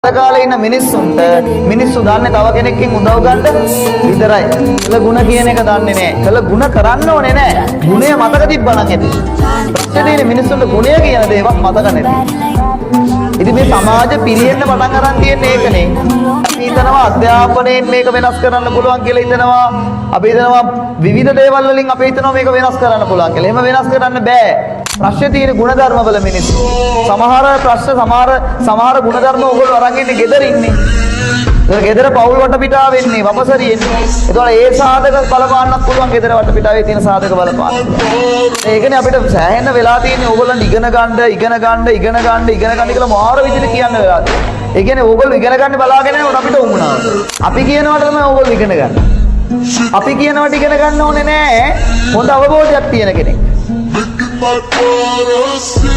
අද කාලේ ඉන්න මිනිස්සුන්ට මිනිස්සු දන්නේ තව කෙනෙක්ගෙන් උදව් ගන්න විතරයි. කළ ගුණ කියන එක දන්නේ නෑ. කළ ගුණ කරන්න ඕනේ නෑ. ගුණය මතක තිබ්බා නම් ඇති. ප්‍රශ්නේ තියෙන්නේ මිනිස්සුන්ට ගුණය කියන දේවත් මතක නැති. ඉතින් මේ සමාජ පිරිහෙන්න පටන් අරන් තියෙන්නේ ඒකනේ. අපි හිතනවා අධ්‍යාපනයෙන් මේක වෙනස් කරන්න පුළුවන් කියලා හිතනවා. අපි හිතනවා විවිධ දේවල් වලින් අපි හිතනවා මේක වෙනස් කරන්න පුළුවන් කියලා. එහෙම වෙනස් කරන්න බෑ. ප්‍රශ්නේ තියෙන ගුණධර්ම වල මිනිස්සු. සමහර ප්‍රශ්න සමහර සමහර ගුණධර්ම ඔයගොල්ලෝ අරන් ඉන්නේ ගෙදර ඉන්නේ. ඒතර ගෙදර පවුල් වටපිටාව වෙන්නේ වපසරියෙන්නේ. ඒතකොට ඒ සාධක බලපාන්නත් පුළුවන්, ගෙදර වටපිටාවේ තියෙන සාධක බලපාන්න පුළුවන්. ඒකනේ අපිට සෑහෙන වෙලා තියෙන්නේ ඕගොල්ලන් ඉගෙන ගන්න, ඉගෙන ගන්න, ඉගෙන ගන්න, ඉගෙන ගන්න කියලා මාර විදිහට කියන්න වෙලා තියෙන්නේ. ඒ කියන්නේ ඕගොල්ලෝ ඉගෙන ගන්න බලාගෙන යනකොට අපිට උමුණාව. අපි කියනවට තමයි ඕගොල්ලෝ ඉගෙන ගන්න. අපි කියනවට ඉගෙන ගන්න ඕනේ නෑ. හොඳ අවබෝධයක් තියෙන කෙනෙක්. Look at my policy.